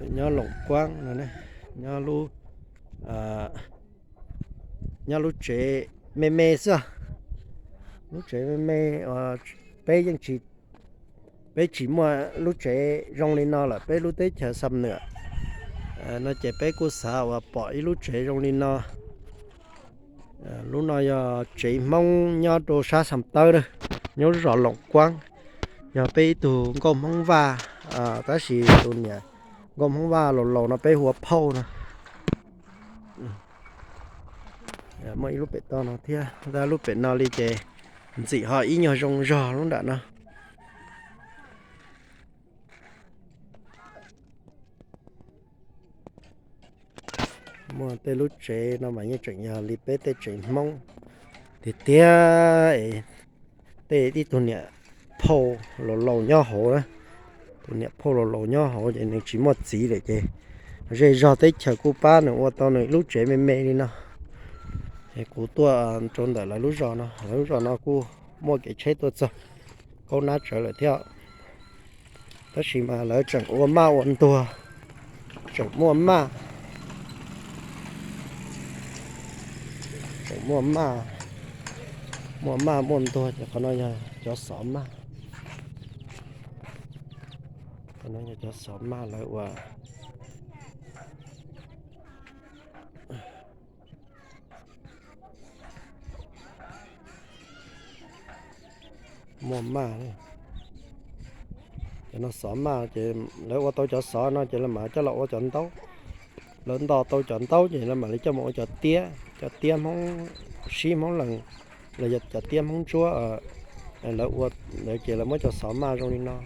Nyob Loos Kuab no, nyob lub, nyob lub tsev me me xwb. Lub tsev me me, peb yeej tsis, peb tsis muaj lub tsev zoo li no lawm, peb lub teb chaws Xam Nuam no ces peb kuj xav uas pom ib lub tsev zoo li no. Lub no yog tsev Hmoob nyob rau sab Xam Tawb, nyob zos Loos Kuab, yog peb ib tug nkauj Hmoob Vaj, tab sis tus niam nkauj Hmoob Vaj laus laus no peb hu ua Phauj no. Muaj ib lub pem toj no thiab, tab lub pem no li ces ntxim ho ib nyuag zoo zog lub nram no. Muaj tej lub tsev no mas yeej tseem yog li peb tej tsev Hmoob tiag tiag. Tej ib tug niam phauj laus laus nyob hauv na, tus niam phauj laus laus nyob hauv ces nws tsis muaj txiv lawm ces zej zog teb chaws kuj pab nws ua tau nws lub tsev me me li no. Es kuv tuaj rau ntawm lawv lub zos no, lawv lub zos no kuj muaj kev tsheb tuaj txog Kaub Nab Tsawv lawm thiab. Tab sis mas lawv tseem ua maj ua ntuag, tseem muaj maj, tseem muaj maj, muaj maj muaj ntuag ces qhov no yog cov xov maj. Qhov no yog cov xov maj lawv ua. Muaj maj, cov no xov maj ces lawv ua tau cov xov no ces lawv mam coj los ua cov ntaub. Lawv nto tau cov ntaub ces lawv mam li coj mus ua cov tiab, cov tiab Hmoob sib Hmoob lees, los yog cov tiab Hmoob ntsuab. Lawv ua ntawd ces lawv muab cov xov maj zoo li no.